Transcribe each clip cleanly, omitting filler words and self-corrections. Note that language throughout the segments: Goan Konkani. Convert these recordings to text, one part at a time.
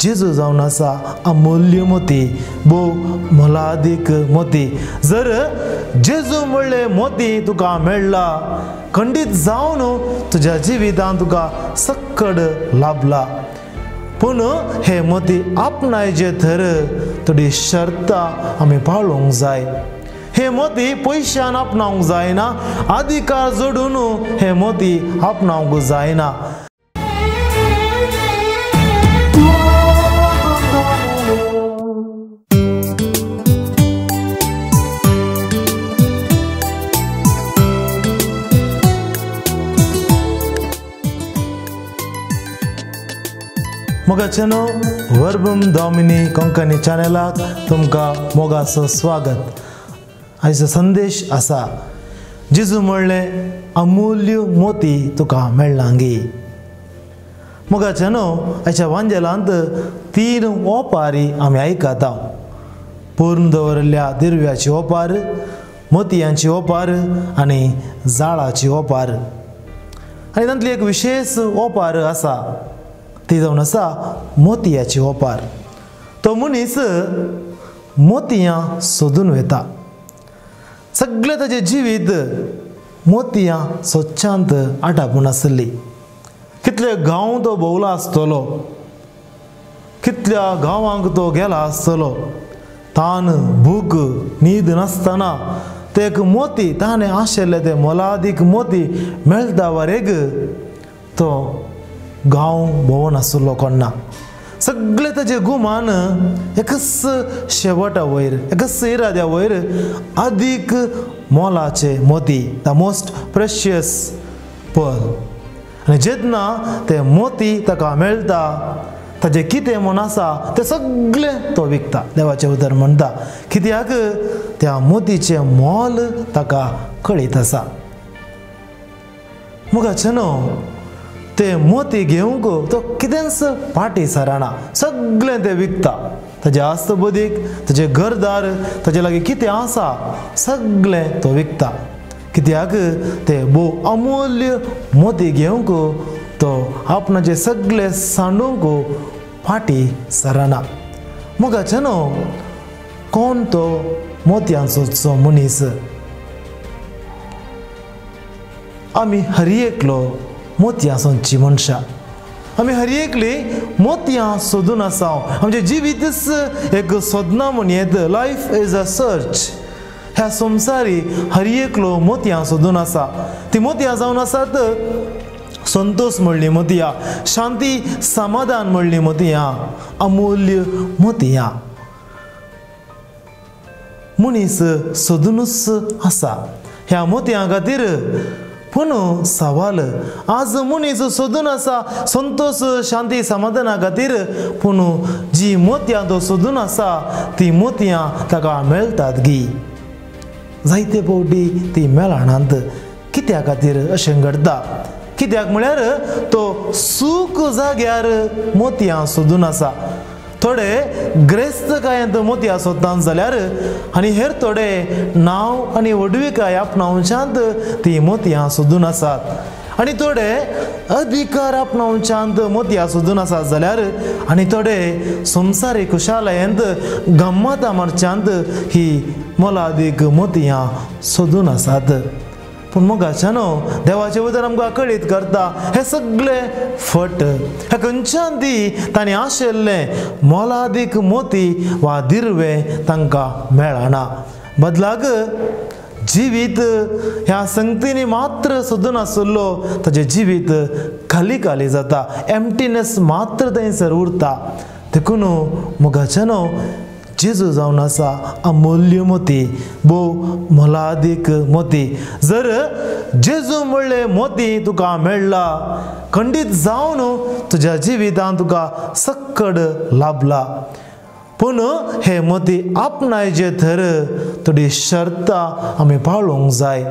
जेजू जावन आसा अमूल्य मोती, भोव मोलादीक मोती। जर जेजू म्हणलें मोती तुका मेळ्ळा, खंडीत जावन तुज्या जिवितांत तुका सक्कड लाभला। पूण हे मोती आपणायचे थर थोडी शर्तां आमी पाळूंक जाय। हे मोती पयशान आपणावंक जायना, अधिकार जोडून हे मोती आपणावंक जायना। मोगाचेनो वर्बम डॉमिनी कोंकणी चॅनलाक तुमकां मोगाचो स्वागत। आयचो संदेश आसा, जेजू म्हणलें अमूल्य मोती तुका मेळ्ळांगी। मोगाचेनो आयच्या वांजेलांत तीन ओपारी आमी आयकता। पूर्ण दवरिल्ल्या दिरव्याची ओपार, मोतयांची ओपार आनी जाळाची ओपार। आनी तांतली एक विशेष ओपार आसा, ती जावन आसा मोतयाची ओपार। तो मनीस मोतयां सोदून वता, सगळें ताजें जिवीत मोतयां स्वच्छांत आटापून आसली। कितले गांव तो भोंवला आसतलो, कितल्या गांवांक तो गेला आसतलो, तान भूक न्हीद नासतना ते एक मोती ताणें आशिल्लें तें मोलादीक मोती मेळटा वरेग तो गांव भोंवन आसलो कोण्णा। सगळें ताजें गुमान एकच शेवटा वयर, एकच इराद्या वयर आदीक मोलाचे मोती, the most precious Perl. आनी जेन्ना ते मोती ताका मेळटा, ताजें कितें म्हूण आसा तें सगळें तो विकता। देवाचें उतर म्हणटा कित्याक त्या मोतीचें मोल ताका कळीत आसा। मोगाचें न्हू ते मोती घेवंक तो कितेंच फाटीं सरना, सगळें तें विकता। ताजें आस्तबदीक, ताजें घरदार, ताजे लागीं कितें आसा सगळें तो विकता। कित्याक ते भोव अमूल्य मोती घेवंक तो आपणाचें सगळें सांडूंक फाटीं सरना। मोगाचें न्हू कोण तो मोतयांचो मनीस? आमी हर एकलो मोतयां सोदची मनशां, आमी हर एकली मोतयां सोदून आसा। आमचें जिवीतच एक सोदना म्हूण येत, लायफ is a search. ह्या संवसारी हर एकलो मोतयां सोदून आसा। ती मोतयां जावन आसात संतोष म्हणली मोतयां, शांती समाधान म्हणली मोतयां, अमूल्य मोतयां। मनीस सोदूनच आसा ह्या मोतयां खातीर। पूण सवाल आज मनीस सोदून आसा संतोष शांती समाधाना खातीर, पूण जी मोतयां तो सोदून आसा ती मोतयां ताका मेळटात गी? जायते फावटी ती मेळनात। कित्या खातीर अशें घडटा? कित्याक म्हळ्यार तो सूख जाग्यार मोतयां सोदून आसा। थोडे ग्रेस्तकायेंत मोतयां सोदतात जाल्यार आनी हेर थोडे नांव आनी व्हडविकाय आपणावच्यांत ती मोतयां सोदून आसात, आनी थोडे अधिकार आपणावच्यांत मोतयां सोदून आसात जाल्यार आनी थोडे संवसारी खुशालयेंत गम्मतां मारच्यांत ही मोलादीक मोतयां सोदून आसात। पूण मोगाच्यानो देवाचें उतर आमकां कळीत करता हे सगळे फट। हे खंयच्यान ती तांणी आशिल्लें मोलादीक मोती वा दिरवें तांकां मेळना। बदलाक जिवीत ह्या संगतींनी मात्र सोदून आशिल्लो ताजें जिवीत खाली खाली जाता, एम्प्टीनेस मात्र थंयसर उरता। देखून मोगाच्यानो जेजू जावन आसा अमूल्य मोती, भोव मोलादीक मोती। जर जेजू म्हणलें मोती तुका मेळ्ळा, खंडीत जावन तुज्या जिवितांत तुका सक्कड लाभला। पूण हे मोती आपणायचे थर थोडी शर्तां आमी पाळूंक जाय।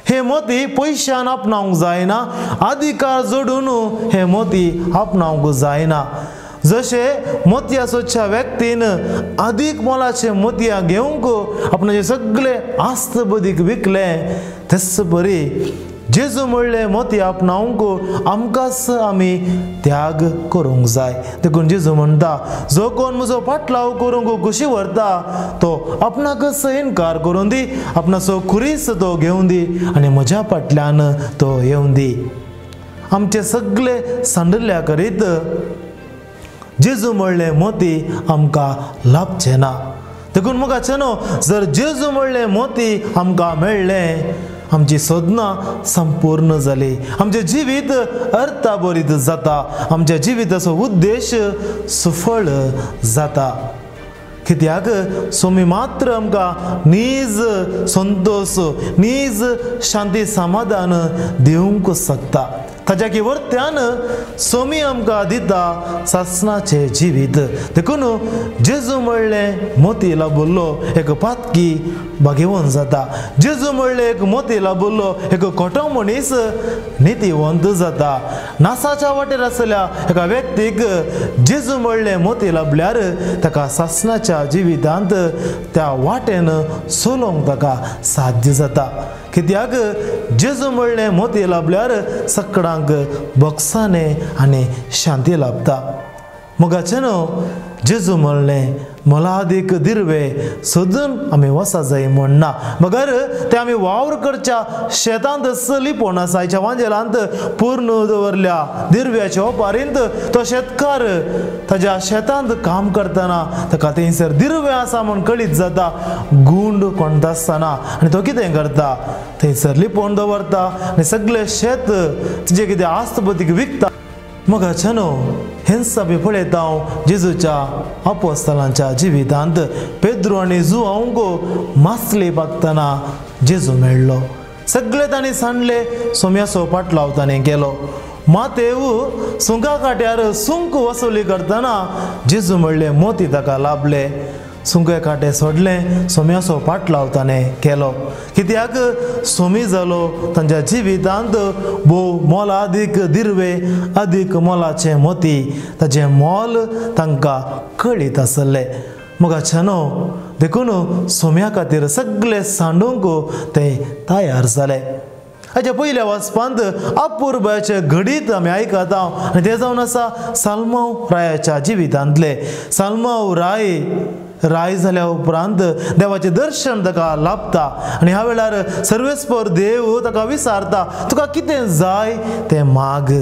हे मोती पयशान आपणावंक जायना, अधिकार जोडून हे मोती आपणावंक जायना। जशें मोतयां सोदच्या व्यक्तीन अदीक मोलाचे मोतयां घेवंक आपणाचे सगळे आस्त बदीक विकले, तेच बरी जेजू म्हणलें मोती आपणावंक आमकांच आमी त्याग करूंक जाय। देखून जेजू म्हणटा, जो कोण म्हजो पाटलाव करूंक खुशी व्हरता तो आपणाकच इनकार करूं दी, आपणाचो खुरीस तो घेवन दी आनी म्हज्या फाटल्यान तो येवन दी। आमचे सगळे सांडल्या करीत जेजू म्हणलें मोती आमकां लाभचें ना। देखून मोगाचें न्हू, जर जेजू म्हणलें मोती आमकां मेळ्ळें, आमची साधना संपूर्ण जाली, आमचें जिवीत अर्थाभरीत जाता, आमच्या जिविताचो उद्देश सफळ जाता। कित्याक स्वामी मात्र आमकां नीज संतोष, नीज शांती समाधान दिवंक शकता। ताच्या की वर्त्यान स्वामी आमकां दिता सासणाचें जिवीत। देखून जेजू म्हणलें मोती लाबुल्लो एक पातकी भागेवन जाता, जेजू म्हणलें एक मोती लाबुल्लो एक खोटो मनीस नितीवंत जाता। नासाच्या वाटेर आसल्या एका व्यक्तीक जेजू म्हणलें मोती लाबल्यार ताका सासणाच्या जिवितांत त्या वाटेन चलोवंक ताका साध्य जाता। कित्याक जेजू म्हणलें मोती लाबल्यार सकडांक बक्षाने आनी शांती लाभता। मोगाचें न्हू, जेजू म्हणलें मोलादीक दिर्वे सोदून आमी वसा जाय म्हण ना, मगर ते आमी वावर करच्या शेतांत लिपोवन आसा। आयच्या वांजेलांत पूर्ण दवरल्या दिर्व्याच्या ओपारींत तो शेतकार ताज्या शेतांत काम करतना ताका थंयसर दिर्वे आसा म्हूण कळीत जाता, गुंड कोण आसतना आनी तो कितें करता, थंयसर लिपोवन दवरता आनी सगळें शेत तिजें कितें आस्तपतीक विकता। मोगाचें न्हू, हेंच आमी पळयता हांव जेजूच्या अपोस्तलांच्या जिवितांत पेद्रू आनी जुआंवक मासली पागतना जेजू मेळ्ळो। सगळे तांणी सांडले, सोम्याचो पाटलाव ताणें केलो। मातेव सुंका काट्यार सुंक वसुली करतना जेजू म्हणलें मोती ताका लाभले, सुंके कांटे सोडलें, सोम्याचो पाटलाव ताणें केलो। कित्याक सोमी जालो तांच्या जिवितांत भोव मोलादीक दिर्वे, अदीक मोलाचें मोती, ताचें मोल तांकां कळीत आसलें। मोगाचें न्हू, देखून सोम्या खातीर सगळे सांडूंक ते तयार जाले। हाच्या पयल्या वाचपांत अपुरबायेचें घडीत आमी आयकता आनी तें जावन आसा साल्मांव रायाच्या जिवितांतलें। साल्मांव राय राय जाल्या उपरांत देवाचें दर्शन ताका लाभता आनी ह्या वेळार सर्वेस्पर देव ताका विचारता, तुका कितें जाय तें माग।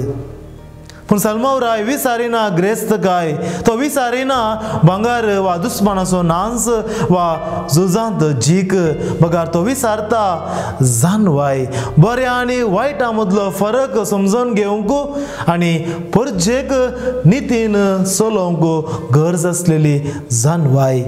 पूण साल्मांव राय विचारिना ग्रेस्त काय, तो विचारिना भांगर वा दुस्मानाचो नांस वा झुजांत जीक, बगार तो विचारता जानवाय, बऱ्या आनी वायटा मदलो फरक समजून घेवंक आनी परजेक नितीन चलोवंक गरज आसलेली जानवाय।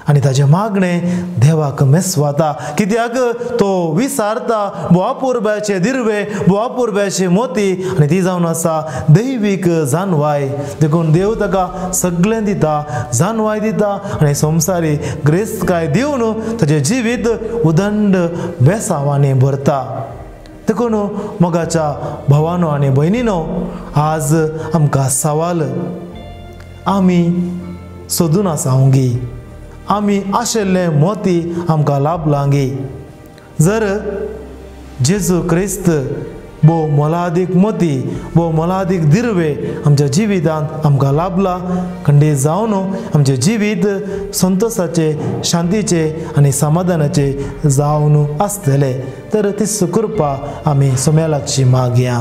आनी ताजें मागणें देवाक मेसवाता। कित्याक तो विचारता बोवापुरब्याचे दिर्वे, बोवापुरब्याचे मोती आनी ती जावन आसा दैवीक जानवाय। देखून देव ताका सगळें दिता, जानवाय दिता आनी संवसारी ग्रेस्तकाय दिवन ताजें जिवीत उदंड बेसांवांनी भरता। देखून मोगाच्या भावानो आनी भयणीनो, आज आमकां सवाल आमी सोदून आसा, आमी आशिल्ले मोती आमकां लाभलांगी। जर जेजू क्रिस्त भोव मोलादीक मोती, भोव मोलादीक दिर्वे आमच्या जिवितांत आमकां लाभला, खंडीत जावन आमचें जिवीत संतोषाचें, शांतीचें आनी समाधानाचें जावन आसतलें। तर ती सुकृपा आमी सोम्या लागची मागया।